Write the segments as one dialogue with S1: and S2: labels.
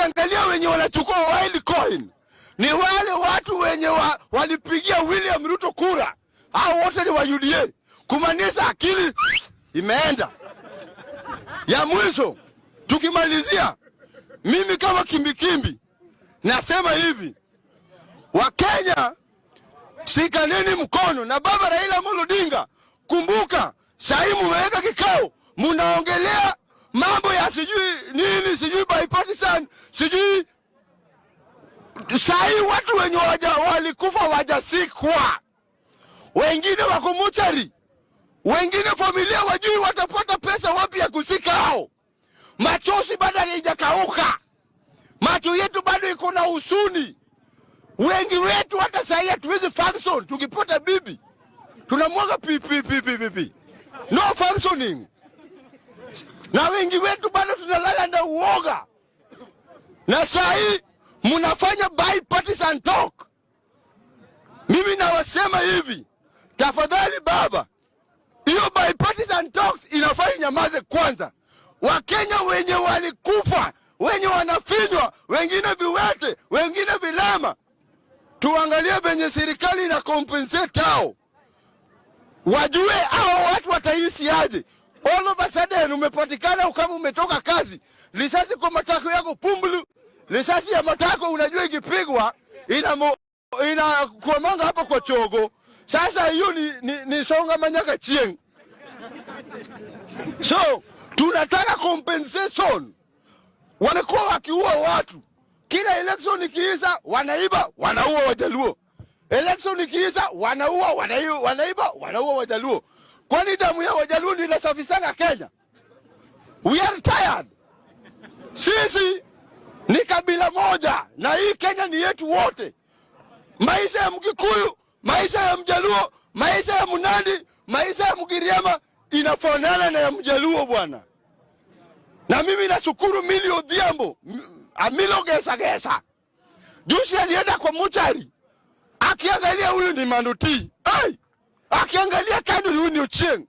S1: Ukiangalia wenye wanachukua Worldcoin ni wale watu wenye walipigia William Ruto kura, hao wote ni wa UDA, kumaanisha akili imeenda. Ya mwisho tukimalizia, mimi kama Kimbikimbi nasema hivi, Wakenya, shikaneni mkono na baba Raila Amolo Odinga. Kumbuka sahii mumeweka kikao, munaongelea mambo ya sijui nini, sijui bipartisan, sijui. Sahii watu wenye walikufa wajazikwa, wengine wako mochari, wengine familia wajui watapata pesa wapi ya kuzika hao. Machozi bado haijakauka, macho yetu bado iko na huzuni. Wengi wetu hata sahii hatuwezi function. Tukipata bibi tunamwaga pi pi pi pi pi, no functioning, na wengi wetu bado tunalala na uoga, na saa hii mnafanya bipartisan talk. Mimi nawasema hivi, tafadhali baba, hiyo bipartisan talks inafaa inyamaze kwanza. Wakenya wenye walikufa, wenye wanafinywa, wengine viwete, wengine vilema, tuangalie venye serikali ina compensate hao, wajue hao watu wataishi aje. All of a sudden umepatikana kama umetoka kazi, risasi kwa matako yako pumbulu, risasi ya matako unajua ikipigwa ina kuamanga hapa kwa chogo. Sasa hiyo ni songa manyaka chieng. So tunataka compensation. Walikuwa wakiua watu kila election ikiisha, wanaiba, wanaua Wajaluo. Election ikiisha, wanaua, wanaiba, wanaiba, wanaua Wajaluo. Kwani damu ya Wajaluo ndio inasafisanga Kenya? We are tired. Sisi ni kabila moja na hii Kenya ni yetu wote. Maisha ya Mkikuyu, maisha ya Mjaluo, maisha ya Mnandi, maisha ya Mgiriama inafanana na ya Mjaluo, bwana. Na mimi nashukuru Millie Odhiambo, Amilo Gesa Gesa. Juzi alienda kwa mochari, akiangalia huyu ni Manoti. Ai! Akiangalia kando huyu ni Ochieng.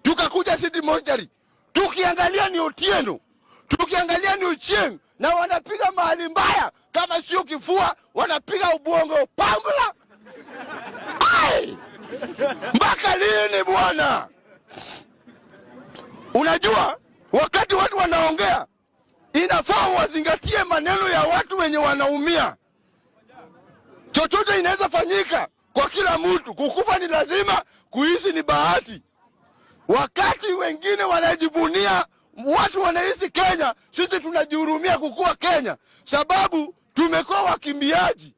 S1: Tukakuja City Mochari, tukiangalia ni Otieno, tukiangalia ni Ochieng, na wanapiga mahali mbaya, kama sio kifua wanapiga ubongo pambula. Ai! Mpaka lini, bwana? Unajua, wakati watu wanaongea inafaa wazingatie maneno ya watu wenye wanaumia. Chochote inaweza fanyika kwa kila mtu. Kukufa ni lazima, kuishi ni bahati. Wakati wengine wanajivunia watu wanaishi Kenya, sisi tunajihurumia kukua Kenya, sababu tumekuwa wakimbiaji.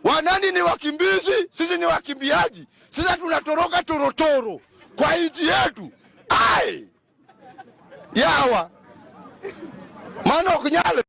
S1: Wanani ni wakimbizi, sisi ni wakimbiaji. Sasa tunatoroka torotoro kwa nchi yetu. Ai yawa mano ok nyal.